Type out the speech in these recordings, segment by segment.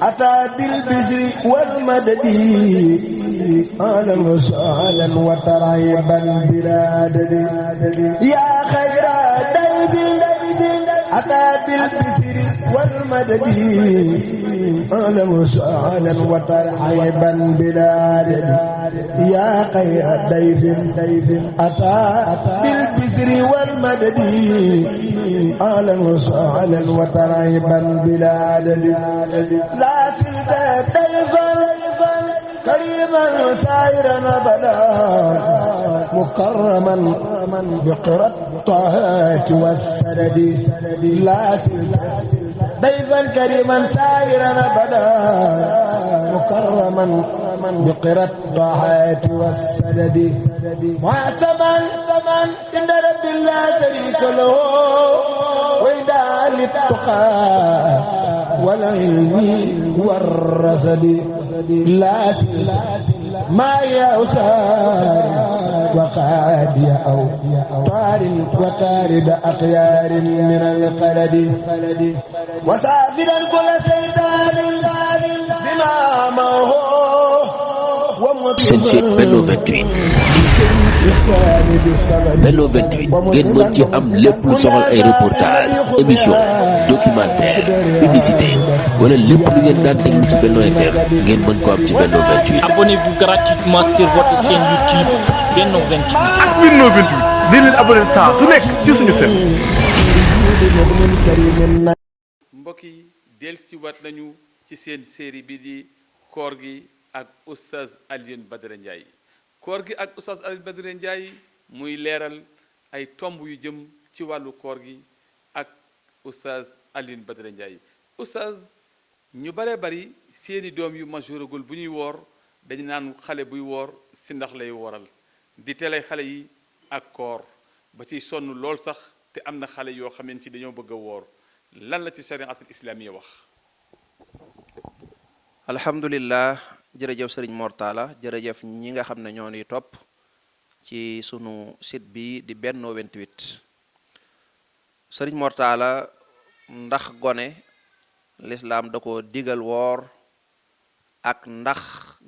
أتى بالبشر والمدد أهلا وسهلا وترحيبا بلا عدد يا خير ضيف أتى بالبشر والمدد أهلا وسهلا وترحيبا بلا عدد يا خير ضيف أتى بالبشر والمدد أهلا وسهلا وترحيبا بلا عدد لا زلت ضيفا كريما سائرا أبدا مكرما بقرى الطاعات والسدد لا زلت ضيفا كريما سائرا أبدا مكرما بقرى الطاعات والسدد وعسما عند رب لا شريك له وإدعاء للتقى والعلم والرصد لا ما يأسار وقاد أو طار وطارد أخيار من القلد وسافرا كل سيدان بما موه seen site Benno 28 Benno 28 ngeen mën ci am lépp lu soxal ay reportage émission documentaire publicité wala lépp lu ngeen daan déglu ci Benno FM ngeen mën ko am ci Benno 28. Abonnez-vous gratuitement sur votre chaîne YouTube Benno 28. ak Benno 28 di leen abonné saa su nekk ci suñu seen. mbokk yi dellusiwaat nañu ci seen série bi di koor gi ak oustaz Alioune Badara Ndiaye koor gi ak oustaz Alioune Badara Ndiaye muy leeral ay tomb yu jëm ci wàllu koor gi ak oustaz Alioune Badara Ndiaye oustaz ñu bare bari seeni doom yu majouragul bu ñuy woor dañu naan xale buy woor si ndax lay wooral di telay xale yi ak koor ba ciy sonn lool sax te am na xale yoo xamante ci dañoo bëgg a woor lan la ci shariatul islamiya wax. alhamdulillah jërëjëf sëriñ Mortala jërëjëf ñi nga xam ne ñoo ni topp ci sunu site bi di Benno 28 sëriñ Mortala ndax gone lislaam da ko digal woor ak ndax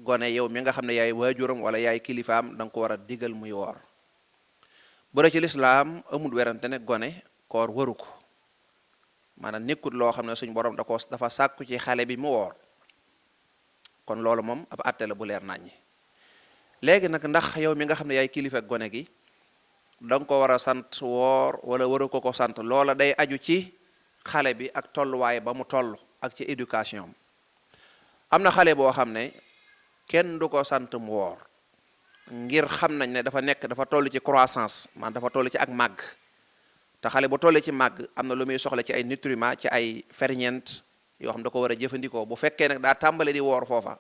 gone yow mi nga xam ne yaay waajuram wala yaay kilifaam da nga ko war a digal muy woor bu dee ci lislaam amul werante ne gone koor waru ko maanaam nekkut loo xam ne suñ borom dafa sàkku ci xale bi mu woor kon loolu moom ab àtte la bu leer naññi léegi nag ndax yow mi nga xam ne yaay kilifa ak gone gi da nga ko war a sant woor wala waru ko sant loola day aju ci xale bi ak tolluwaay ba mu toll ak ci éducation am na xale boo xam ne kenn du ko sant mu woor ngir xam nañ ne dafa toll ci croissance maanaam dafa toll ci ak màgg te xale bu tollee ci màgg am na lu muy soxla ci ay nutriments ci ay ferñeent yoo xam da ko war a jëfandikoo bu fekkee nag daa tàmbale di woor foofa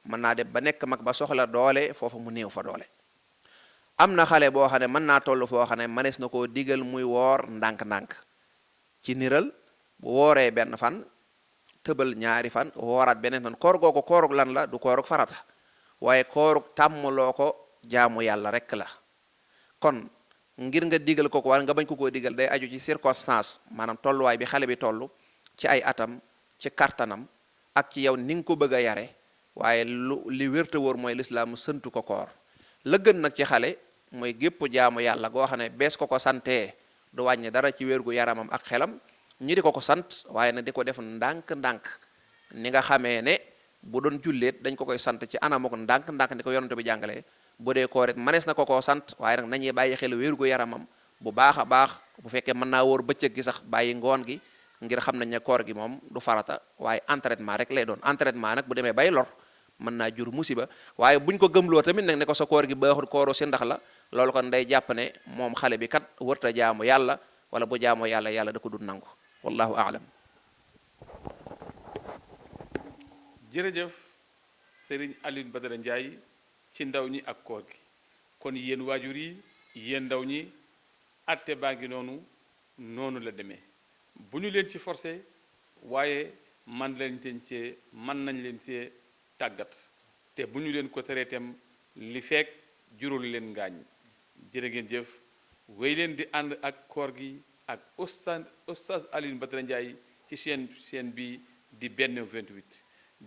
mën naa dem ba nekk mag ba soxla doole foofa mu néew fa doole am na xale boo xam ne mën naa toll foo xam ne mënees na koo digal muy woor ndànk-ndànk ci niral bu wooree benn fan tëbal ñaari fan wooraat beneen fan koor googu koorug lan la du koorug farata waaye koorug tàmmaloo ko jaamu yàlla rek la kon ngir nga digal ko wala nga bañ ko koo digal day aju ci circonstance maanaam tolluwaay bi xale bi toll ci ay atam ci kartanam ak ci yow ni nga ko bëgg a yare waaye li wérte wóor mooy lislaam sëntu ko koor la gën nag ci xale mooy gépp jaamu yàlla goo xam ne bees ko santee du wàññi dara ci wérgu yaramam ak xelam ñi di ko sant waaye nag di ko def ndànk-ndànk ni nga xamee ne bu doon julleet dañ ko koy sant ci anam ak ndànk-ndànk ni ko yonante bi jàngalee bu dee koorit manees na ko sant waaye nag nañuy bàyyi xel wérgu yaramam bu baax a baax bu fekkee mën naa wóor bëccëg gi sax bàyyi ngoon gi ngir xam nañ ne koor gi moom du farata waaye entraînement rek lay doon entraînement nag bu demee bay lor mën naa jur musiba waaye buñ ko gëmloo tamit nag ne ko sa koor gi baaxul kooru si ndax la loolu kon day jàpp ne moom xale bi kat wërta jaamu yàlla wala bu jaamoo yàlla yàlla da ko dul nangu wallahu aalam. jërëjëf Serigne Alioune Badara Ndiaye ci ndaw ñi ak koor gi kon yéen waajur yi yéen ndaw ñi atte baa ngi noonu la demee bu ñu leen ci forcé waaye mën nañ leen cee tàggat te bu ñu leen ko teree itam li fekk jurul leen ngaañ jërë ngeen jëf wéy leen di ànd ak koor gi ak oustaz Alioune Badara Ndiaye ci chaîne bi di Benno 28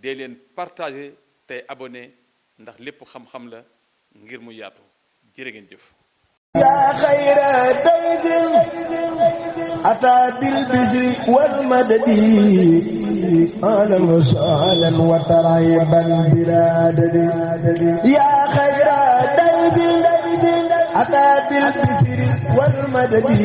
dee leen partager tey abonné ndax lépp xam-xam la ngir mu yaatu jërë ngeen jëf. yaa xayra dayfin ataa bil bisri wal madadi ahlan wa sahlan wa tarhiban bilaa adadi yaa xayra dayfin ataa bil bisri wal madadi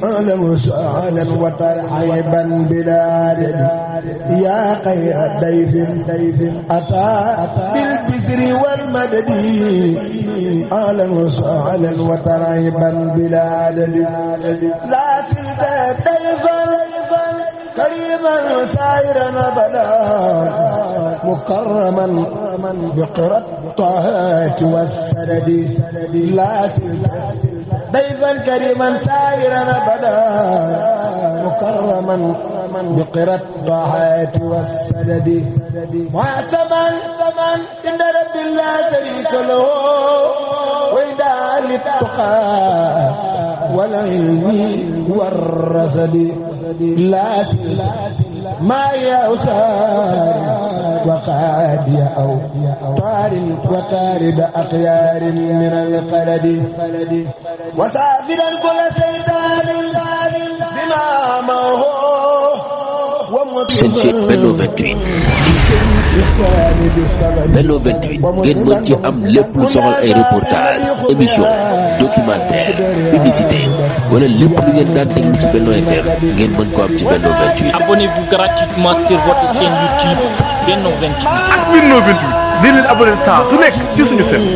ahlan wa sahlan wa tarhiban bilaa adadi yaa xayra dayfin ataa bil bisri wal madadi ahlan wa sahlan wa tarhiban bilaa adadi laa silta dayfan كريما سائرا أبدا مكرما بقرى الطاعات والسدد لا ضيفا كريما سائرا أبدا مكرما بقرى الطاعات والسدد وعسما عند رب لا شريك له وإدعاء للتقى والعلم والرصد لا ما يوسار وقاد أو طار وطارد أخيار من القلد وسافرا كل سيدان بما موه seen chaîne Benno 28 Benno 28 ngeen mën ci am lépp lu soxal ay reportage émission documentaire publicité wala lépp lu ngeen daan déglu ci Benno FM ngeen mën ko am ci Benno 28. Abonnez-vous gratuitement sur votre chaîne YouTube Benno 28. ak Benno 28 di leen abonné saa su nekk ci suñu chaîne.